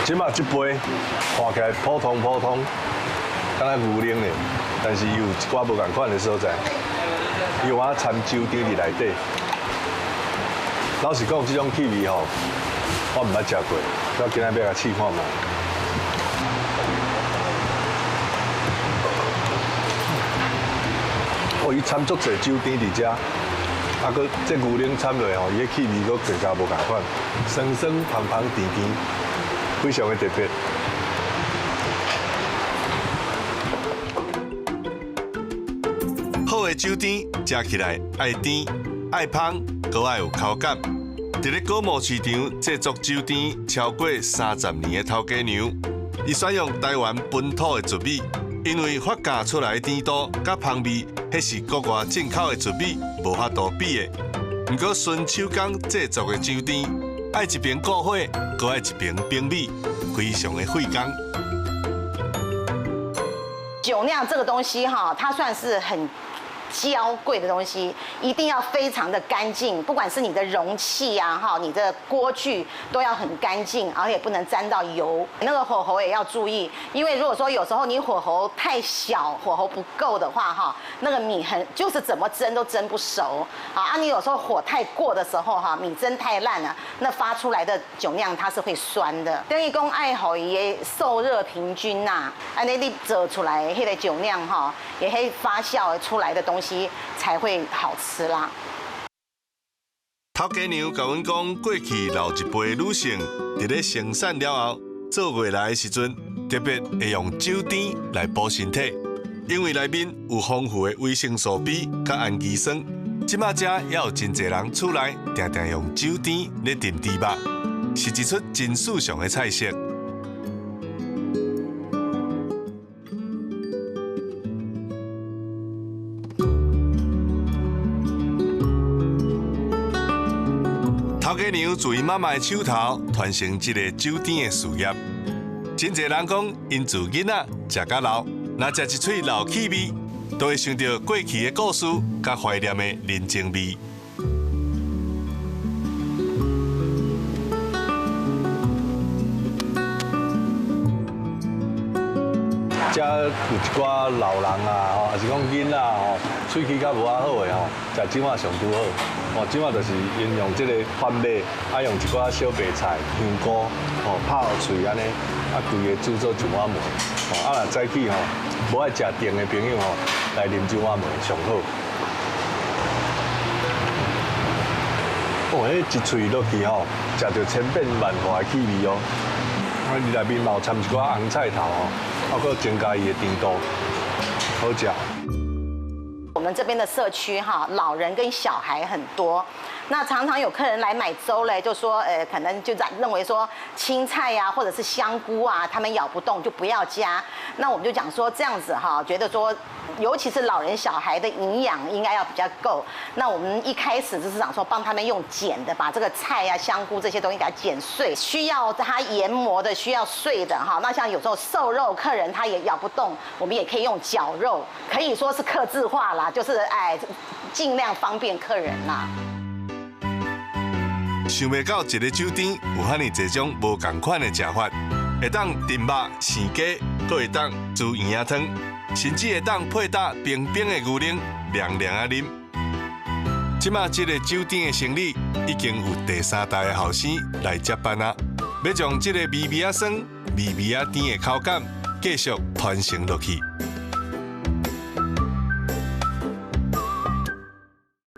這馬這杯看起來普通普通，敢若牛奶呢，但是有一寡無仝款的所在，伊有啊摻酒甜佇內底。老實講，這種氣味吼，我毋捌食過，我今仔欲來試看覓。哦，伊摻足濟酒甜佇遮，啊，閣這牛奶摻落吼，伊的氣味閣更加無仝款，酸酸、芳芳、甜甜，非常的特別。好的酒甜食起來愛甜、愛芳，閣愛有口感。佇咧果貿市場製作酒甜超過30年的頭家娘，伊選用台灣本土的糯米，因為發酵出來的甜度佮芳味，彼是國外進口的糯米無法度比的。毋過純手工製作的酒甜，愛一邊顧火，閣愛一邊冰米，非常的費工。酒釀這個東西哈，它算是很嬌貴的東西，一定要非常的乾淨，不管是你的容器啊，哈，你的鍋具都要很乾淨，而且不能沾到油。那個火候也要注意，因為如果說有時候你火候太小，火候不夠的話，哈，那個米很就是怎麼蒸都蒸不熟。啊，你有時候火太過的時候，哈，米蒸太爛了，那發出來的酒釀它是會酸的。等於講愛予伊的受熱平均吶，按呢你做出來彼個酒釀哈，也會發酵出來的東西才會好吃啦。頭家娘共阮講，過去老一輩女性佇咧生產了後，做月來的時陣，特別會用酒甜來補身體，因為內面有豐富的維生素 B 佮氨基酸。這馬遮也有真濟人厝內定定用酒甜咧燉豬肉，是一出真時尚的菜色。頭家娘自𪜶媽媽的手頭傳承這个酒甜的事業。真濟人講，𪜶自囡仔食甲老，若食一喙老氣味，都會想著過去的故事，佮懷念的人情味。遮有一寡老人啊，吼，抑是講囡仔吼，喙齒較無遐好的吼，食這碗上拄好。哦，這碗就是應用這個番麥，啊用一寡小白菜、香菇，吼拍予脆按呢，啊規个煮做一碗糜。吼，啊若早起吼無愛食甜的朋友吼，來啉這碗糜上好。哦，彼一喙落去吼，食著千變萬化的氣味哦。啊，伊內面嘛有摻一寡紅菜頭吼，啊，閣增加伊的甜度，好食。我們這邊的社區哈，老人跟小孩很多，那常常有客人來買粥嘞，就說，可能就在認為說青菜呀，或者是香菇啊，他們咬不動就不要加。那我們就講說這樣子哈，覺得說，尤其是老人小孩的營養應該要比較夠。那我們一開始就是想說幫他們用剪的，把這個菜呀、香菇這些東西給它剪碎，需要它研磨的、需要碎的哈。那像有時候瘦肉，客人他也咬不動，我們也可以用絞肉，可以說是客製化啦，就是哎，盡量方便客人啦。想袂到一个酒甜有遐爾濟種無仝款的食法，會當燉肉、生雞，閣會當煮圓仔湯，甚至會當配搭冰冰的牛奶，涼涼仔啉。這馬這个酒甜的生理已經有第三代的後生來接班啊，欲將這个微微仔酸、微微仔甜的口感繼續傳承落去。